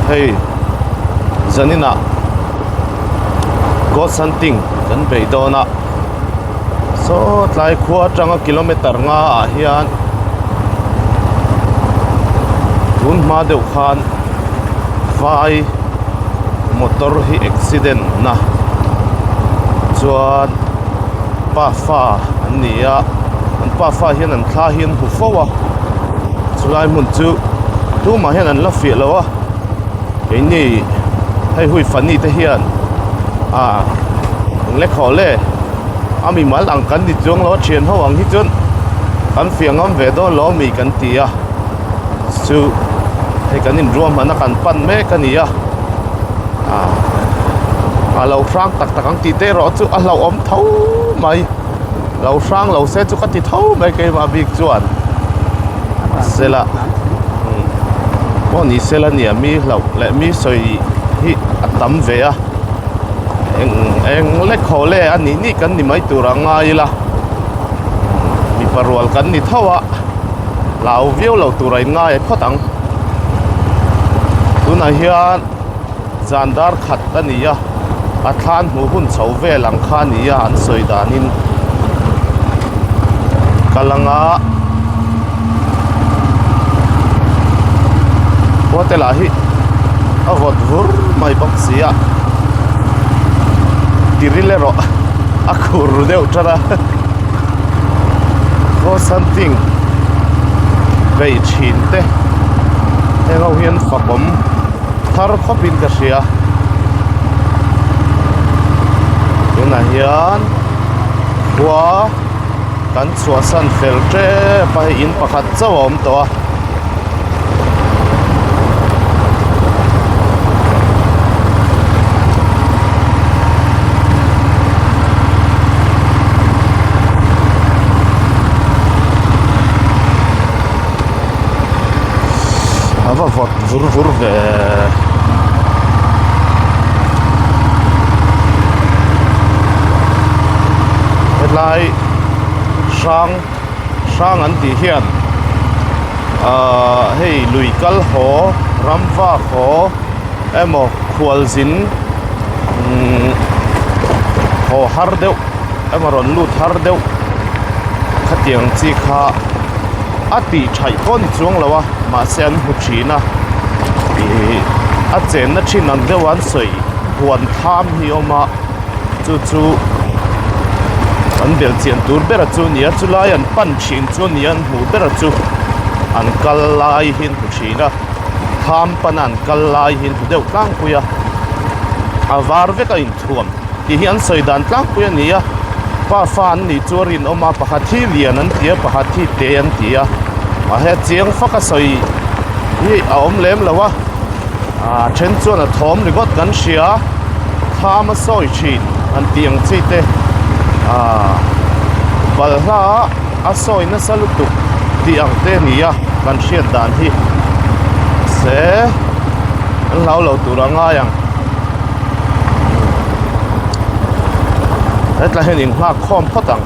Hei zaninah ghost hunting kan beih dawn a saw tlai khua atanga kilometer nga ah hian tun hma deuh khan vai motor hi accident na chuan pafa an ni a an pafa hian an thla hi an hmu fo a chulai hmun chu tumah hian an la fiah lo a keini hei hui fani te hian ah eng le khaw le a mimal ang kan ni chuang lo a thian ho ang hi chuan kan fiah ngam ve dawn lo ami kan ti a chu hei kan inruahman a kan pan mek a ni a ah a lo hrang tak tak ang tih te erawh chu a hlauhawm tho mai lo hrang lo se chu ka ti tho mai keimah bik chuan sela pawh ni sela nia mi hlauh leh mi sawi hi a tam ve a eng eng lek haw le a nih nih kan ni mai tur a ngai ila mipa rual kan ni tho a hlau viau lo tur a inngai phawt ang tunah hian zan dar khat a ni a a thlan hmuh hun chho vel ang kha a ni a an sawi danin kal anga khua te lah hi a vawt vur mai bawk si a tiril erawh a khur deuh tan a ghost hunting bei thin te heng ho hian fakawm thar khawp in ka hria tunah hian khua kan chhuahsan fel tep a hei in pakhat chauh a awm tawh a. A va vawt vur vur ve. Hetlai hrang hrang an tih hian ahh hei lui kal haw ram vak haw emaw khualzin umm haw har deuh emaw rawn lut har deuh khatiang chi kha a tih thaih pawh a ni chuang lo a mahse an hmu thin a ih a chenna thin ang deuh an sawi huan tham hi a awm a chu chu an bel chian tur ber a chu a ni a chulai an pan thin chu a ni a an hmuh ber a chu an kal lai hi an hmu thin a tham pana an kal lai hi an hmu deuh tlangpui a a var vek a inthuam. Tih hi an sawi dan tlangpui a ni a, pafa an nih chu a rinawm a, pakhat hi lian an ti a, pakhat hi te an ti a, mahse chiang fak a sawi hi a awm lem lo a, ah then chuan a thawm ringawt kan hria a, thlam a sawi thin an tih ang chi te ah balhla a sawi nasa lutuk tih ang te a ni a kan hriat dan hi se an hlau lo tur a ngai ang. Hetlai hian inghak khawm phawt ang.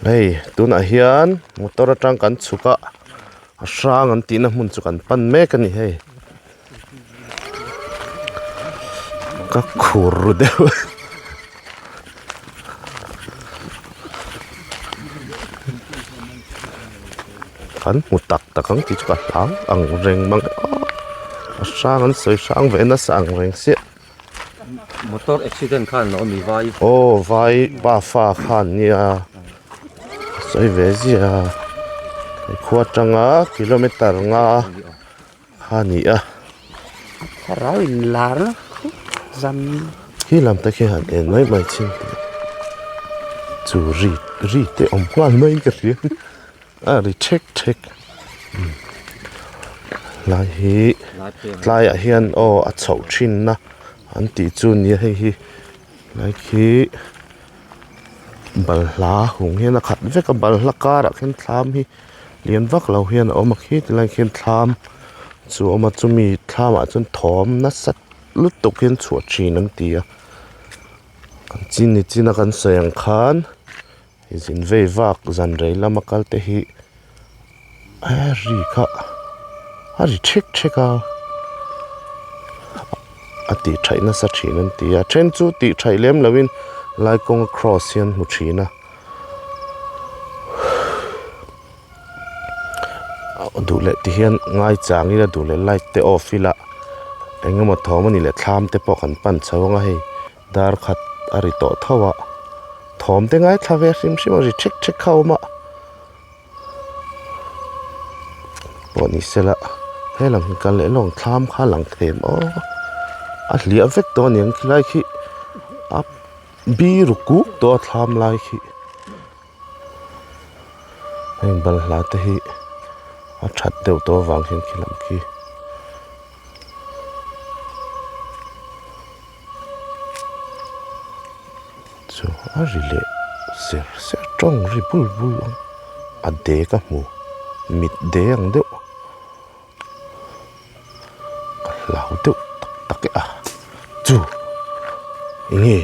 Hei tunah hian motor atang kan chhuk a a hrang an tihna hmun chu kan pan mek a ni hei ka khur ru deuh kan hmu tak tak ang tih chu ka hlau ang reng mang a hrang an sawi hrang ve nasa ang reng siah. Motor accident khan lo mi vai. Aw vai pafa khan nia sawi ve zia a khua atanga kilometer nga kha a ni a. Thlarau in lar khup zam. Khi lam te khi han en mai mai chin teh chu ri ri te awm nghal mai in ka hria a ri thek thek. Lai hi tlaiah hian aw a chhoh thin a an tih chu nia hei hi lai khi balhla hung hian a khat vek a balhla karah khian thlam hi lian vak lo hian a awm a khi tilai khian thlam. chu a awm a chumi thlamah chuan thawm nasa lutuk hian chhuah thin an ti a kan chin ni chin a kan sawi ang khan zin vei vak zan rei lama kal te hi a ri kha a ri thek thek a a tih theih nasa thin an ti a then chu tih theih lem loh in lai kawng a cross hi an hmu thin a. Duh leh ti hian ngai chang ila duh leh light te off ila eng emaw thawm a nih leh thlam te pawh kan pan chho ang a hei dar khat a ri tawh tho a thawm te ngaithla ve hrim hrim a ri thek thek kha a awm a pawh ni sela he lam hi kal leh lawng thlam kha a lang them aw a hliah vek tawh a niang khilai khi a biru kuk tawh a thlam lai khi. Heng balhla te hi a that deuh tawh avang hian khi lam khi chu a ri leh ser ser tawng ri bul bul ang a dek a hmu mit de ang deuh ka hlau deuh tak tak e a chu enge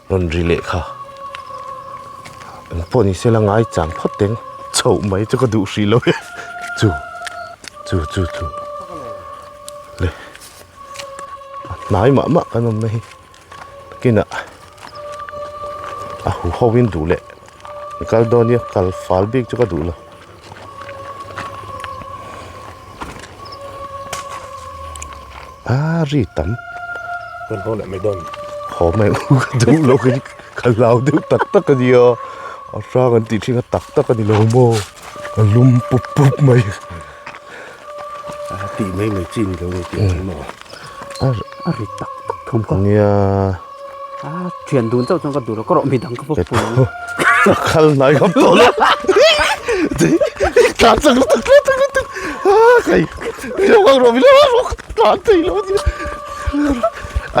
rawn ri leh kha engpawh ni sela ngai chang phawt teng chhoh mai chu ka duh hrih lo e chu chu chu chu le a hnai mah mah kan awmna hi kinah a huho in duh leh kal dawn nia kal fal bik chu ka duh lo. A ri tam kan haw leh mai dawn haw mai ka duh lo khi ka hlau deuh tak tak a nia a hrang an tih thin kha tak tak a ni lo maw ka lum pup pup mai a tih mai mai chi ni lo ni tih ang maw a ri tak tak thum kha nia a thian dun chauh chuan ka duh lo ka rawh midang ka pawh pui ka khal hnai ngam tawh lo tlan chak lutuk tlan chak lutuk a kai milo ang rawh milo ang rawh tlan thei lo ni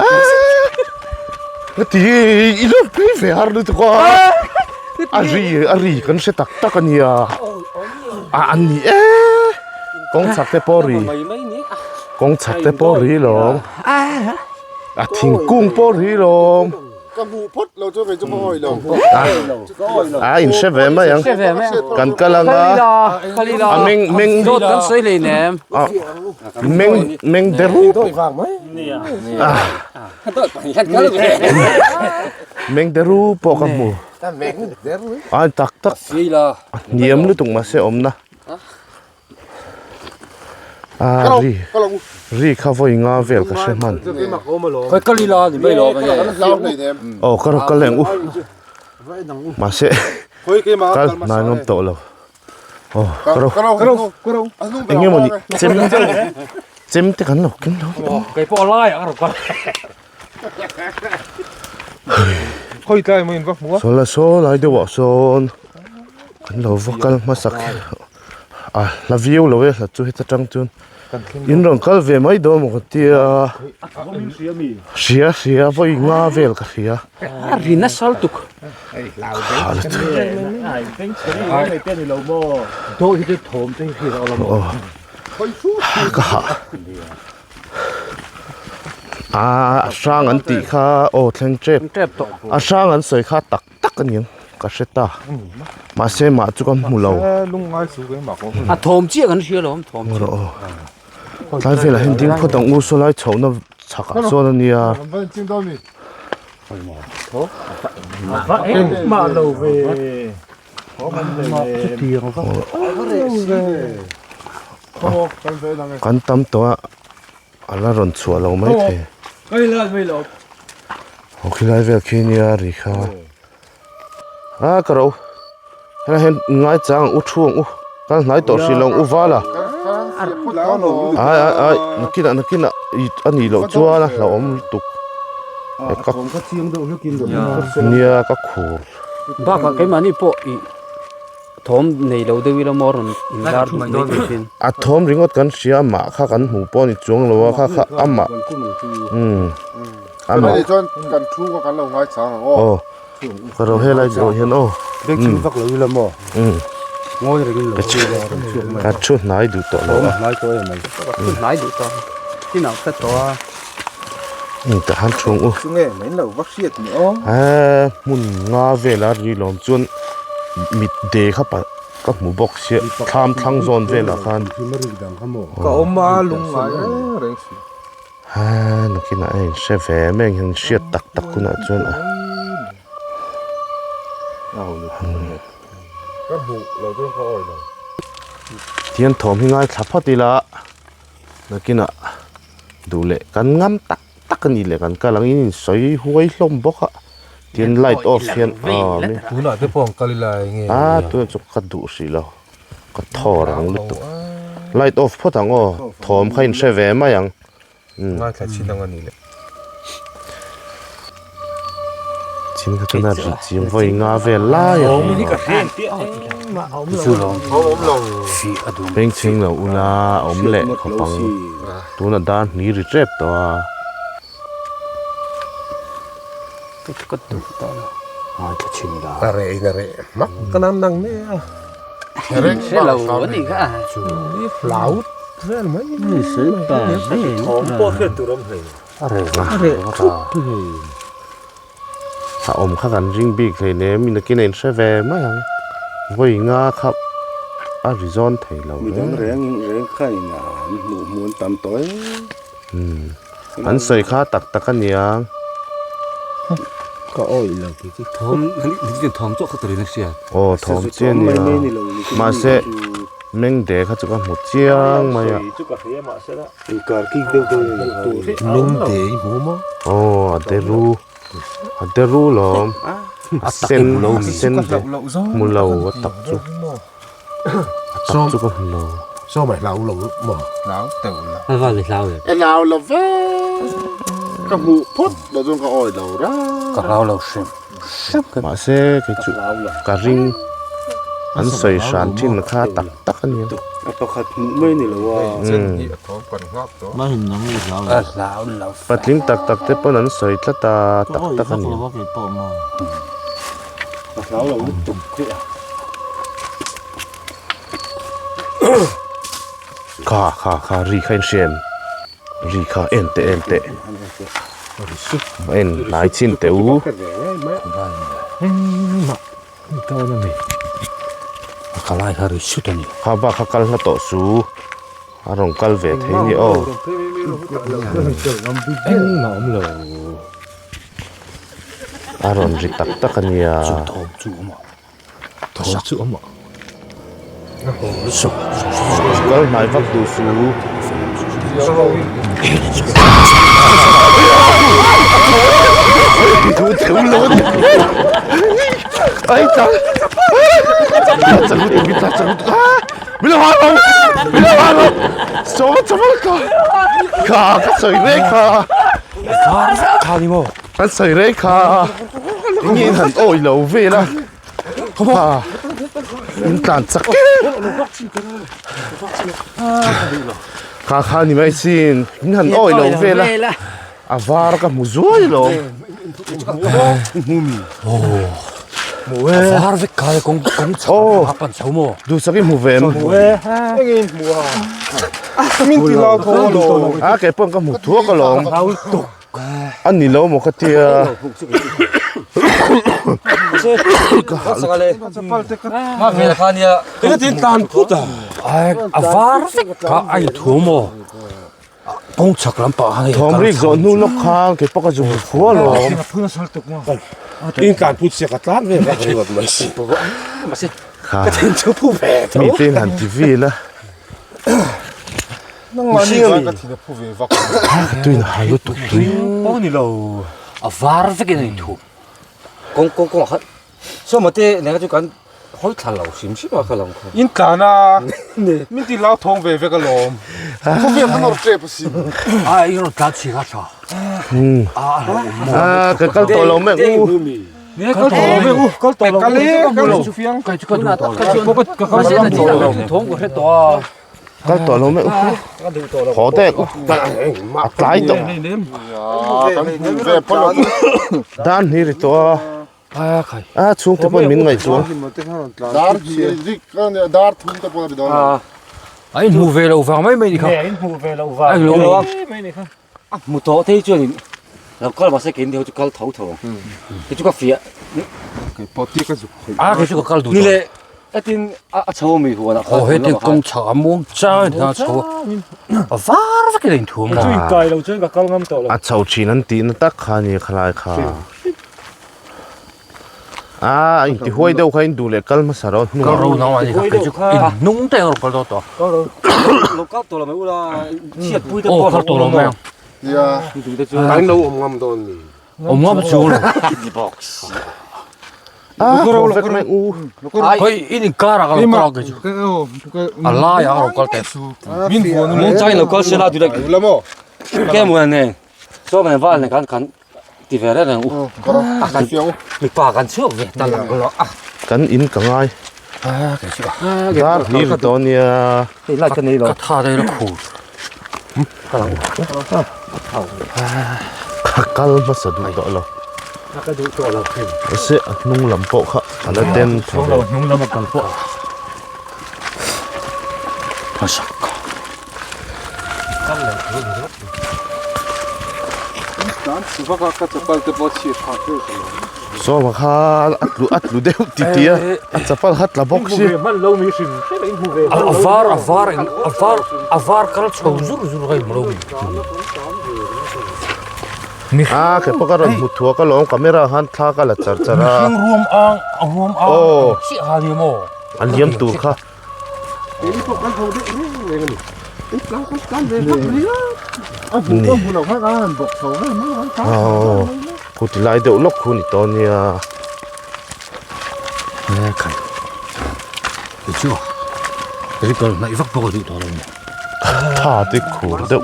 a ka ti i lo phei ve har lutuk a a ri a ri kan hre tak tak a nia a an ni e kawng chak te pawh ri kawng chak te pawh ri lawm A thingkung pawh ri lawm. Ka hmuh phawt lo chu kei chu ka awih lo. A in hre ve mai ang. Kan kal ang a. A meng meng dawt kan sawi hlei nem. Meng meng deru. Meng deru pawh ka hmu. A tak tak. A hniam lutuk mahse awmna. A ri ri kha vawi nga vel ka hre hman aw ka rawn kal leh ang u mahse kal hnai ngam tawh lo aw ka rawn eng emaw ni chem chem te kan lo keng lo saw la saw lai deuh ah sawn kan lo va kal hmasak a hla viau lo e hla chu heta tang chuan in rawn kal ve mai dawn maw ka tia hria hria vawi nga vel ka hria a ri nasa lutuk ka hah. A hrang an tih kha aw thleng tep a hrang an sawi kha tak tak a ni ang ka hre ta mahse mah chu ka hmu lo a thawm chiah kan hria lo thawm chiah aw tlai velah hian ding phawt ang u saw lai chhohna chhakah chuan a nia Kan tam tawh a a la rawn chhuah lo mai thei aw khilai vel khi nia ri kha a ka ro helai hian ngai chang ang u thu ang u kal hnai tawh hrih lo ang u val a ai ai ai nakinah nakinah a nih loh chuan a hlauhawm lutuk nia ka khur. Bakah keimahni pawh ih thawm nei lo deuh ila maw rawn inzar duh mai thei thin. A thawm ringawt kan hria amah kha kan hmuh pawh a ni chuang lo a kha kha amah umm amah. Chumi chuan kan thu kha kan lo ngai chang ang aw. Aw ka ro helai zawh hian aw. Beng chhing vak lo ila maw. Umm. Ngawi rengin lo awm ila rawn chhuak mai. Ka thu hnai duh tawh lo a. Hnai tawh em mai. Ka thu hnai duh tawh. Inah ka tawh a. Tah han thung u. Chu nge mai lo va hriat ni aw. Eee hmun nga vela ri lawm chuan mit de kha pa ka hmu bawk sia thlam thlang zawn velah khan. Ka awm a lungngai reng reng si. Haa nakinah a inhre ve mai ang hian hriat tak tak hunah chuan a. Ka hmuh lo chuan ka awi lo. Tihian thawm hi ngaithla phawt ila nakinah duh leh kan ngam tak tak a nih leh kan kal ang in insawi huai hlawm bawk a tihian light off hian aw mi Tunah te pawh an kal ila eng nge a tunah chu ka duh hrih lo ka thaw rang lutuk light off phawt ang aw thawm kha inhre ve mai ang. Ngaithla chin ang a ni le. Chin kha chuan a ri chiang vawi nga vel lai a ri lo. Peng chhing lo ula a awm leh khawp ang. Tuna dar hni ri tep tawh a. A reh in a reh hmak ka nan nang mai a. Hre lo a ni kha. Chu i hlau vel mai. Thawm pawh hriat tur awm hlei. A reh a reh thup hei. A awm kha kan ring bik hlei nem in akin a inhre ve mai ang. Vawi nga kha a ri zawn thei lo hle. Midang reng reng kha in an hmuh hmuh an tam tawh em. An sawi kha tak tak a nia. Ka awih lo kei chu. Thawm thawm chu a khat rin a hriat. Aw thawm chi a nia. Mahse meng de kha chu ka hmu chiang mai a. Inkar kik deuh deuh in a tur. Meng de i hmu maw? Aw a de ru. A de ru lawm. A sen a sen de hmu lo a tak chu. A tak chu ka hmu lo. Saw mai hlau lo maw? Hlau teuh lo. A val i hlau em? E hlau lo ve. Ka hmuh phawt lo chuan ka awi lo ra. Ka hlau lo hrim hrim. Mahse kei chu ka ring an sawi hran thin kha tak tak a nia. A pakhat hmuh mai ni lo a. A hlau lo. Patling tak tak te pawn an sawi tlat a tak tak a nia. Ka hlau lo lutuk khuih a. Kha kha kha ri kha in hria em? Ri kha en teh en teh. En hnai chin teh u. Ka lai kha ri sut a ni. Kha bak kha kal hla tawh su. A rawn kal ve thei ni aw. Engmah awm lo. A rawn ri tak tak a nia. Chu thawm chu awm a. Thawm chu awm a. Kal hnai vak duh su. Ai chang. Chang lutuk chang lutuk. Min lo hal lo! Min lo hal lo! Sawma chawma ka kha ka sawi reng kha. Var vek kha ni maw? Kan sawi reng kha. Enge in han awi lo vel a. Kha in tlan chak kha kha ni mai sin in han awi lo vel a. A var ka hmu zuai lo. A var vek khai kawng kawng chho a pan chho maw? Duhsak i hmu ve em? Hmu e. Eng in hmu a. Min ti lau tho a lawm. A kei pawh ka hmu thuak a lawm. A ni lo maw ka tia. Ma vel kha nia. Eng tin tan phut a. A var vek kha a in thu maw? Kawng chhak lampang ah hei Thawm rik zawh hnu lawk khan kei pawh ka zu hmu fua alawm. In tlan put sia ka tlan ve vak ringawt mai si. Kha mi te in han ti vel a. Tuin a ha lutuk tui. Pawh ni lo a var vekin a inthup. Kawng kawng kawng ah khan Sawma te nena chu kan hawi thla lo hrim hrim a ka lang kha. In tlan a, min ti lau thawng ve vek alawm. Khawvel kha nawr tep asin. A i rawn tlan chhi kha tha. A a lo awm maw. A ka kal tawh lo mek u. Kal tawh lo mek u, kal tawh lo. Kal e, kal lo fiang. Kai chu ka duh tawh lo. Ka kal tawh lo. Thawng ka hre tawh a. Kal tawh lo mek u. Haw teh u. A tlai tawh. Dan hi ri tawh a. A khai. A chhungte pawn min ngaihtuah. Dar rik dar thum te pawh a ri dawn lo. A inhmuh ve loh vang mai mai ni kha. Ne inhmuh ve loh vang mai mai ni kha. A hmu tawh te hi chuan in lo kal mahse keini ho chu kal tho tho ang. Kei chu ka fiah. Kei pawh tia ka zuk khawih. A kei chu ka kal duh tawh. Ni le hetin a chho mi huan ah khan. Aw hetin kawng chhak a muang chang in a chho a. A var vek in a inthuam a. Chu inkai lo chuan ka kal ngam tawh lo. A chho thin an tih na tak kha a ni khalai kha. A inti huai deuh kha in duh leh kal hmasa rawh hnungah. Kal ro nang a ni kha kei chu in hnung te ang kal dawn tawh. Kal ro lo kal tawh lo mai ula chhiat pui te pawh kal tawh lo mai ang. Nia kan lo awm ngam dawn ni. Awm ngam chu lo. Box. A ro vek mai u. Hei in inkar ah ka lo kal ang kei chu. A lai ah ka lo kal teh. Min huan Mun chang in lo kal sela duh leh. Ke mun an nen. Saw kan val nen khan kan ti ve reng reng u a kan mipa kan chhuak ve ta lang lo a kan in ka ngai dar hlir tawh ania hei lai ka nei lo ka tha dei la khur ka lang ka kal hmasa duh tawh lo ka duh tawh lo se a hnung lam pawh kha a la den tho lo hnung lam a kal pawh hmasak Sawma kha a tlu a tlu deuh ti ti a a chapal kha tla bawk si a var a var a var a var kal chho zur zur ka inhmu lo mi a ke pawh ka rawn hmu thuak alawm camera khan thla ka la char char a mihring ruam ang a ruam ang chiah kha nia maw a liam tur kha Khu ti lai deuh lawk khu ni tawh nia. He khai chu ri kal hnaih vak bawk a duh tawh lo ni. Tha te khur deuh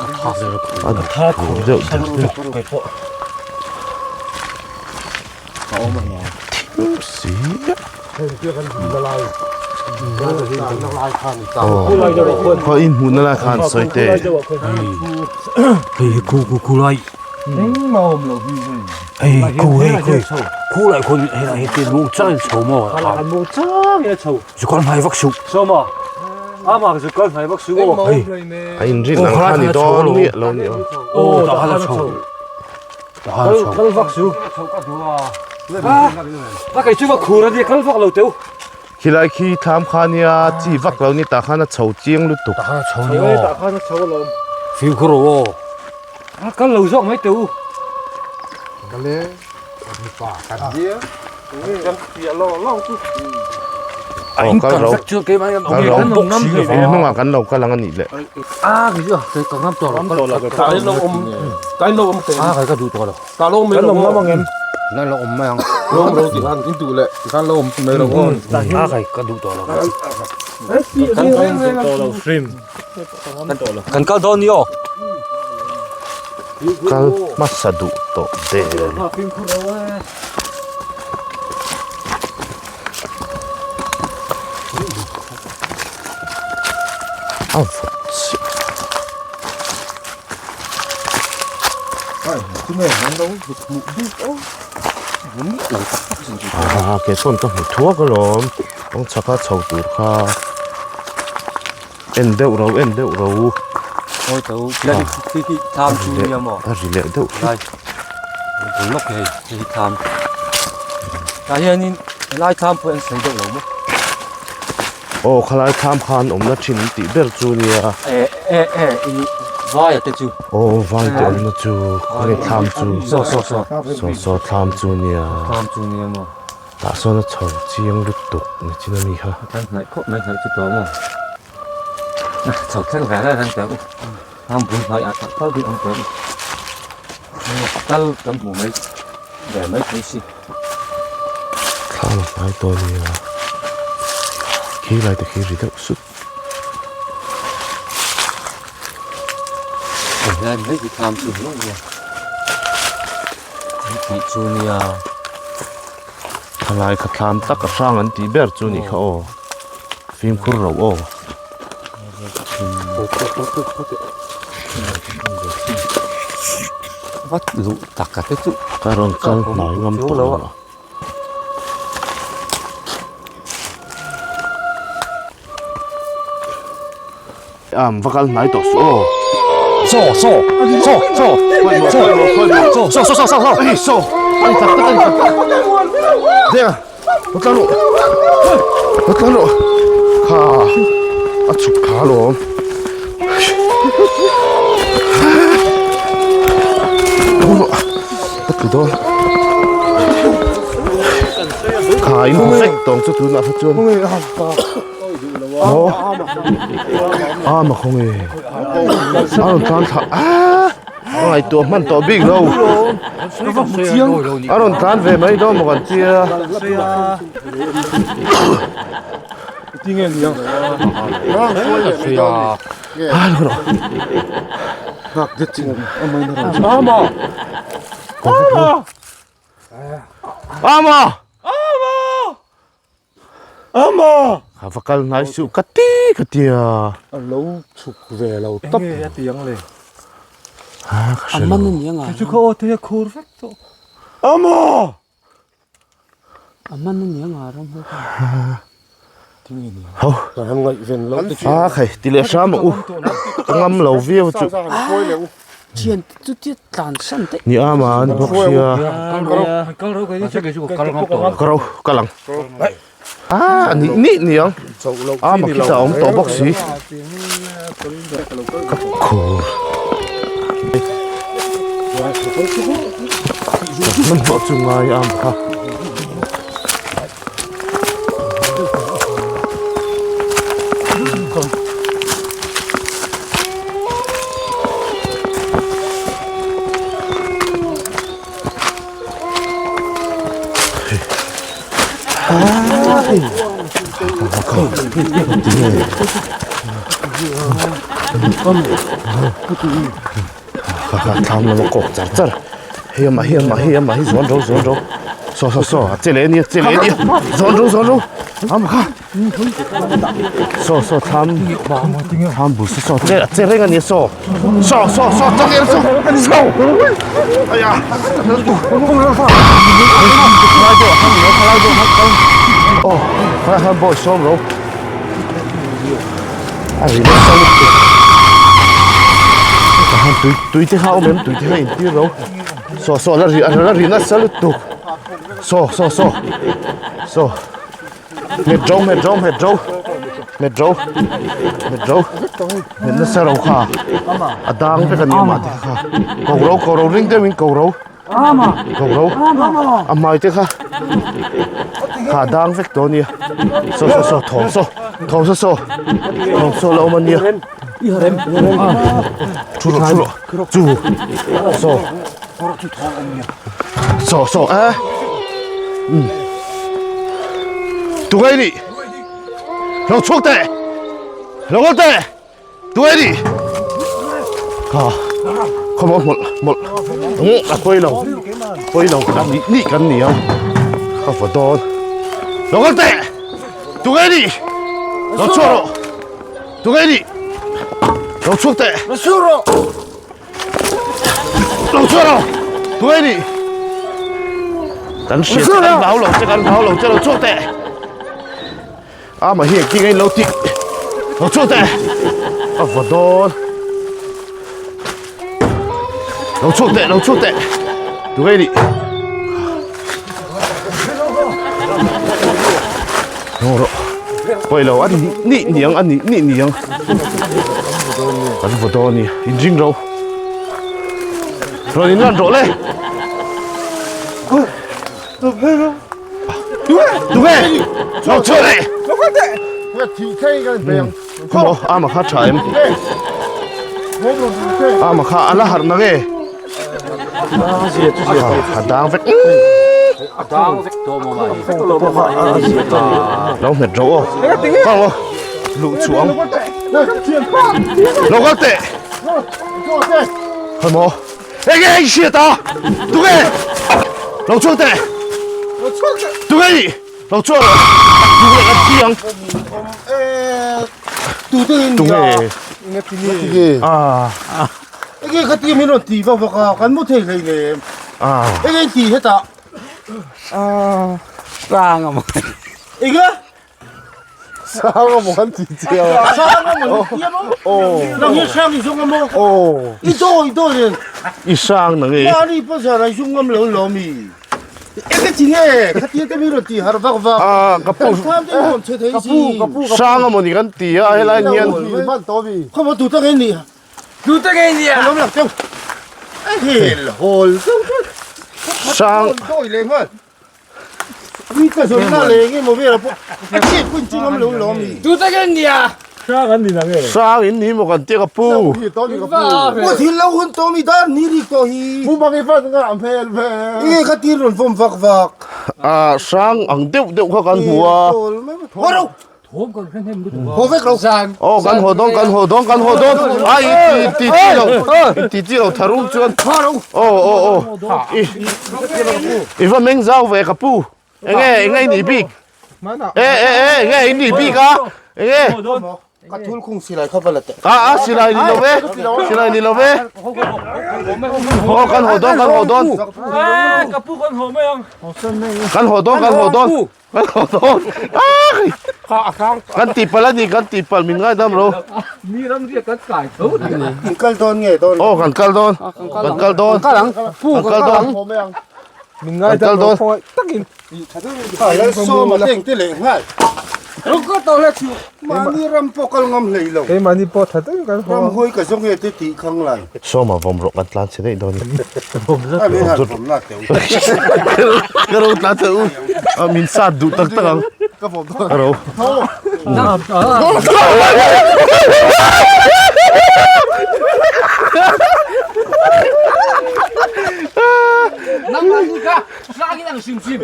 tha khur deuh deuh Thim si Khaw in hmuhna lai khan sawi teh. Hei hi khu khu khu lai. Hei khu hei khu khu lai khawn hei hei te mu chang in chho maw. Zukal hnai vak suh. Hei A in rin ang khan i dawn miah lo ni aw. Aw tah khan a chho. Kal vak su. A kei chu va khur a nia kal vak lo teu. Khilai khi thlam kha nia chi vak lo ni tah khan a chho chiang lutuk. Tah khan a chho nia aw. Tah khan a chho alawm. Fimkhur rawh aw. A kal lo zawk mai teu. Kale mipa kan nia. Kan fiah lo lo chu. Aw kal ro. Kal ro. In hnungah kan lo kal ang a nih leh. A kei chu kei ka ngam tawh lo. Ngam tawh lo ka lo awm. Ka lo awm teh. A kei ka duh tawh lo. Ka lo awm mai lo ngam ang em. Nan lo awm mai ang. Lo awm ro ti khan in duh leh ti khan lo awm mai ro aw. A kei ka duh tawh lo. Kan duh tawh lo hrim. Kan kal dawn ni aw. Kal hmasa duh tawh der. A vawt chiah. Ah ke sawn ka hmu thuak alawm kawng chhaka chho tur kha en deuh ro en deuh ro a ri leh deuh hret Aw khalai thlam khan awmna thin tih ber chu nia. E e e i vai te chu. Aw vai te awmna chu khawnge thlam chu. Saw saw saw. Saw saw thlam chu nia. Thlam chu nia maw. Tah sawn a chho chiang lutuk ni chin ami kha. Kan hnaih khawp mai hnaih chu tawh maw. Chho thleng ve reng reng teh u. Thlam bul hmai ah tak tal bik ang teh u. Tal kan hmu mai ve mai thei si. Thlam a hnai tawh ania. Khi lai te khi ri deuh sut. Lai mai khi thlam chu hlauh nia. Tih chu nia. Thalai kha thlam tak a hrang an tih ber chu nih kha aw. Fimkhur ro aw. Vat luh tak a te chu. Ka rawn kal hnai ngam tawh lo a. Am va kal hnai tawh suh aw. Saw saw saw saw saw saw saw saw saw saw Ei saw ani tak tak ani tak tak Denga lo tlan rawh lo tlan rawh kha a chhuk kha alawm Tho rawh a tlu dawn kha in hmu vek tawng chu tunah kha chuan Maw? A ma khaw nge? A rawn tlan thla a a ngaihtuah hman tawh bik lo. A rawn tlan ve mai dawn maw kan tia. Ama! Ama! Ka va kal hnai suh ka ti ka tia. A lo chhuk ve lo tawp. Enge a ti ang le? Ha ka hre lo. A man a ni ang a. Chu kha aw te a khur vek tawh. Ama! A man a ni ang a ram ho kha. Ho. Ka han ngaih ven lo te chu. A khai ti leh hram ang u. Ka ngam lo viau chu. Thian chu tia tlan san daih. Ni ama a ni bawk sia. Ka ro ka lang. A ni ni ni ang. A ma khita awm tawh bawk si. Ka khur. Hmanhmawh chu ngai a kha. Thlam lam a kawk char char hei amah hi amah hi amah hi zawn ro zawn ro saw saw saw a che leh ania che leh ania zawn ro zawn ro amah kha saw saw thlam thlam bul saw saw che che reng ania saw saw saw saw chang er saw saw aiya aw khalai khan boy sawm ro A ri nasa lutuk tah hian tui tui te kha a awm em tui te kha a intir lo saw saw la ri la ri nasa lutuk saw saw saw saw hmet ro hmet ro hmet ro hmet ro hmet ro hmet nasa ro kha a dang vek a ni amah te kha ko ro ko ro ring deuhin ko ro ko ro a hmai te kha kha dang vek tawh a nia saw saw saw thawm saw thawm saw saw thawm saw la awm a nia thu rawh thu rawh chu saw saw saw a um tungai ni lo chhuak teh lo kal teh Tuai ni kha khaw maw mawlh mawlh a pawi lo pawi lo kan nih nih kan ni ang ka vaw dawn lo kal teh tunge ni lo chhuak rawh tunge ni lo chhuak teh lo chhuak rawh lo chhuak rawh tunge ni kan hriat kan hlau lo che kan hlau lo che lo chhuak teh. Ama hi engtin nge in lo tih lo chhuak teh a vaw dawn lo chhuak teh lo chhuak teh tu nge nih no rawh pawi lo a ni nih niang a ni nih niang kan vaw dawn a ni inring ro rawn inlan rawh le. Tunge lo chhuah leh Khaw ama kha tha em ama kha ala harh na nge a dang vek lo nghet ro aw kang aw luh chuang lo kal teh khaw maw Enge hei hriat a? Tunge? Lo chhuak teh! Tunge ni? Lo chhuak rawh! Tunge kan thi ang? Tunge? Ah. Enge kha ti min rawn ti vak vak a, kan mu thei hlei nem. Ah. Enge ti hetah? Ah. Rang a maw. Enge? Sang a maw kan ti che a. Sang a maw ti a maw? Aw. Nang hi sang i zung a maw? Aw. I daw i daw nen. I sang nang e. Mahni pawh zan ai zung ngam lo lo mi. Enge chi nge khatia te mi rawn ti har vak vak. Ah ka pu. Kan tham te rawn che thei si. Ka pu ka pu. Sang a maw ni kan ti a helai hian. Hman tawh mi. Khaw maw tu tak e ni. Tu tak e ni a. Ka lawm lak cheu. A hel hawl cheu cheu. Sang. Dawi leh nghal. Ui ka zawn na leh nge maw vel pawh a chhiat hun chu ngam lo lo mi. Tu tak e ni a. Sang an ni nang e. Sang in ni maw kan tia ka pu. Pu thil lo hun tawh mi dar ni rik tawh hi. Pu bang i fan nga hmel ve. Nge kha tir rawn vawm vak vak. Ah sang ang deuh deuh kha kan hmu a. Haw ro. Thawm kan hre hnem lutuk a. Haw vek lo. Aw kan haw dawn kan haw dawn kan haw dawn. Ai i ti ti lo i ti ti lo tharum chuan. Aw aw aw. I i va meng zau ve ka pu. Enge enge i nih bik. E e e enge i nih bik a. Enge. Ka thul khung silai kha va la teh. A a silai ni lo ve. Silai ni lo ve. Aw kan haw dawn kan haw dawn. Ka pu kan haw mai ang. Kan haw dawn kan haw dawn. Kan haw dawn. Kan tihpalh a ni kan tihpalh min ngaidam ro. Mi ram riak kan kai tho. In kal dawn nge dawn. Aw kan kal dawn. Kan kal dawn. Kan kal ang. Pu kan kal dawn. Min ngaidam ro khawngaih takin. Lalsawma teng te leh nghal. Ro ka tawh le chu. Mahni ram pawh kal ngam hlei lo. Keimahni pawh tha takin kan haw. Ram huai ka zawng nge te tih khang lai. Sawma vawm rawh kan tlan chhe daih dawn a ni. A min han vawm na teu. Ka ro tlan chhe u. A min sat duh tak tak ang. Ka vawm dawn. Ka ro. Nangmah ni ka hrang in ang hrim hrim.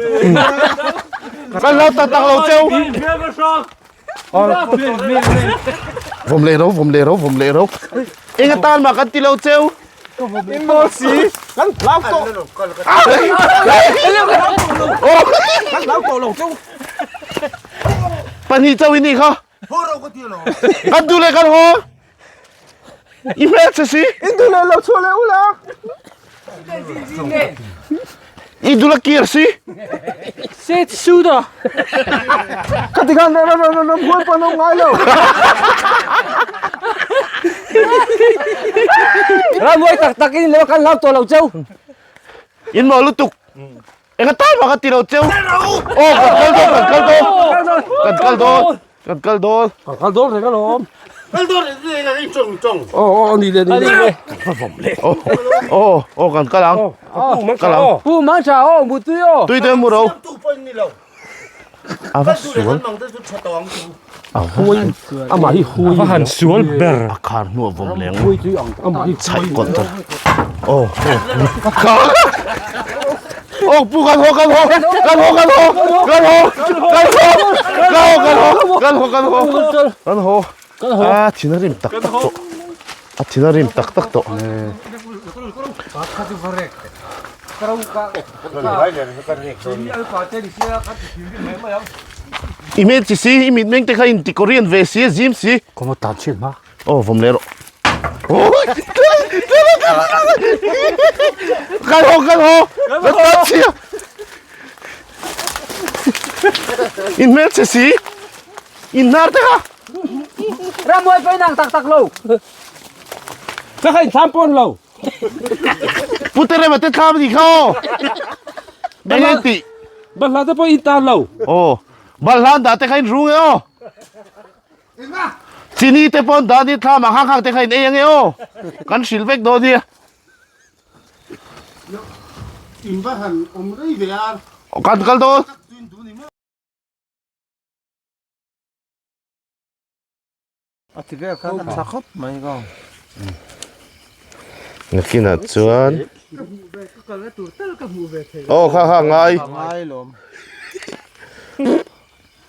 Kan lo tak tak lo cheu. Vawm leh ro, vawm leh ro, vawm leh ro. Eng atan mah kan ti lo cheu. In maw si. Kan hlau tawh. Kan hlau tawh lo cheu. Pahnih chauh i nih kha. Kan duh leh kan haw. I hmel che si. In duh leh lo chhuah leh ula. I dul a kir si. Set su da. Ka ti khan ram ram ram huai pawh an awm ngai lo. Ram huai tak tak in lo kan hlau tawh lo cheu. In maw lutuk. Enga tal mah ka ti lo cheu. Aw kan kal dawn kan kal dawn. Kan kal dawn. Kan kal dawn. Kan kal dawn reng alawm. Kal dawn reng reng ang tawng tawng. Aw aw ni le ni le. Kan va vawm le. Aw aw aw kan kal ang. Kal ang. Pu mang tha aw mu tui aw. Tui te mu ro. Tu pawh ni lo. A va sual. Mang te chu tha tawng tu. A va sual. Amah hi hui. A va han sual ber. A khar hnuah vawm leng. Amah hi chhaih kawt ta. Aw aw. Aw pu kan haw kan haw kan haw kan haw kan haw kan haw kan haw kan haw kan haw kan haw kan haw Kan haw. A thin a rim tak tak tawh. A thin a rim tak tak tawh. I hmel chi si, i mit meng te kha in ti Korean ve si, zim si. Kawng a tan chhin hma. Aw vawm leh rawh. Kan haw kan haw. Kan tan chhia. In hmel che si. In hnar te kha. Ramhuai pawh in ang tak tak lo. Ka kha in thlam pawn lo. Pu Terema te thlam ni kha aw. Eng eng tih. Balhla te pawh in tan lo. Aw. Balhla an dah te kha in rung e aw. Chini te pawh an dah ni thlam ang hang hang te kha in ei ange aw. Kan hrilh vek dawn nia. In va han awm rei ve a. Kan kal dawn. A ti vel khan a tha khawp mai ka. Nakinah chuan Aw kha kha ngai. Ngai lawm.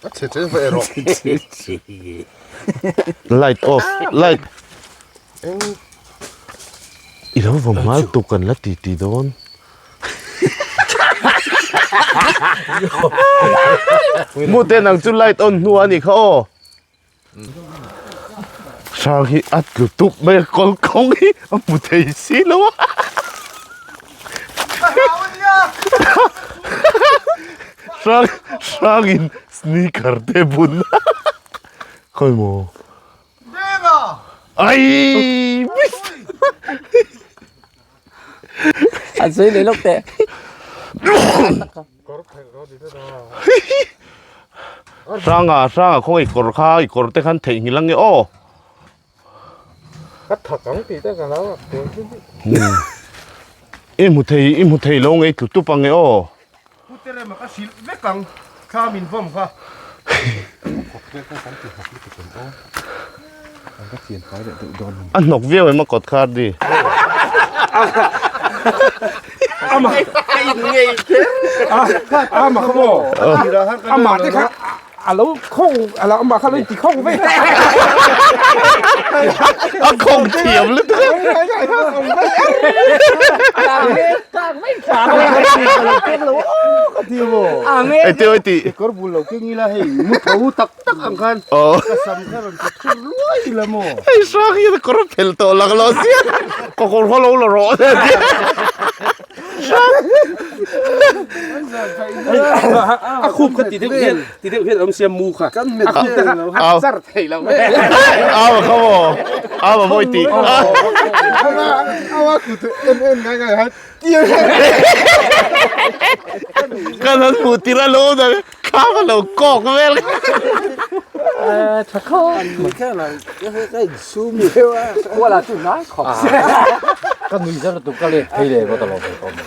A chhe chen va erawh. Light off light. I lo vawm ngal tuk kan la ti ti dawn. Mu te nang chu light on hnu a nih kha aw. Hrang hi a tlu tup mai a kawl kawng hi a hmu thei si lo a. Hrang hrang in sneaker te bun. Khawi maw? Ai! An sawi leh lawk teh. Hranga hranga khaw i kawr kha i kawr te khan theihnghilh ange aw. Ka thak ang tih te ka hlau a. I hmu thei i hmu thei lo ngei tlu tup ange aw. Pu Terema ka hrilh vek ang thla min vawm kha. A hnawk viau em a kawt kha Ardi. Ama kha maw? Ama te kha a lo khawng a lo amah kha lo inti khawng ve. A khawng thiam lutuk a. Ei teu ei tih. Kawr bul lo keng ila hei mu tho tak tak ang khan ka sam kha rawn ti thur luai ila maw. Hei hrang hian kawr a phel tawh lak lo sia. Ka kawr kha lo la rawh ania tia. A khup kha ti deuh hian ti deuh hian awm sia mu kha. A khup te kha a char thei lo ve. Au a kha maw? Au a mawi tih. Au a kut en en ngai ngai hai. Kan han hmuh tir a lo dan thlam a lo kawk vel. Ka nui zar lutuk ka let phei leh rawt a lo ve tawh mai.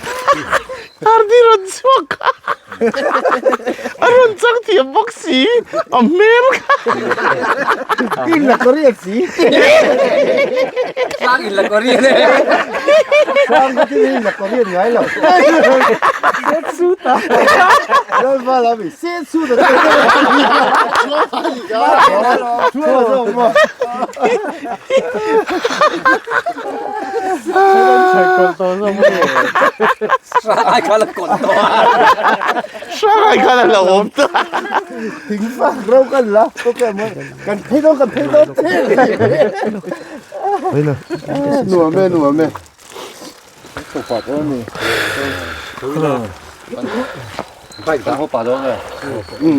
Hardy rawn chhuak kha a rawn chang thiam bawk si a hmel kha. In la Korean si. Tlang in la Korean e. Tlang ka tin in la Korean ngai lo. Set su ta. Lal va la mi set su ta. Chua zawk maw. Hrang kha la kawn tawh a. Hrang kha la lo awm ta. Thing fak ro kan la. Okay, mo kan phei dawn kan phei dawn te. Nuam e nuam e. Bike dang ho pa dawn e.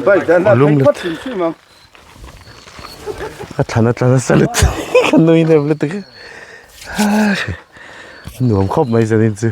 Bike dang la phei phawt hrim hrim ang. Ka thlan a tla nasa lutuk ka nui nem lutuk a nuam khawp mai zanin chu.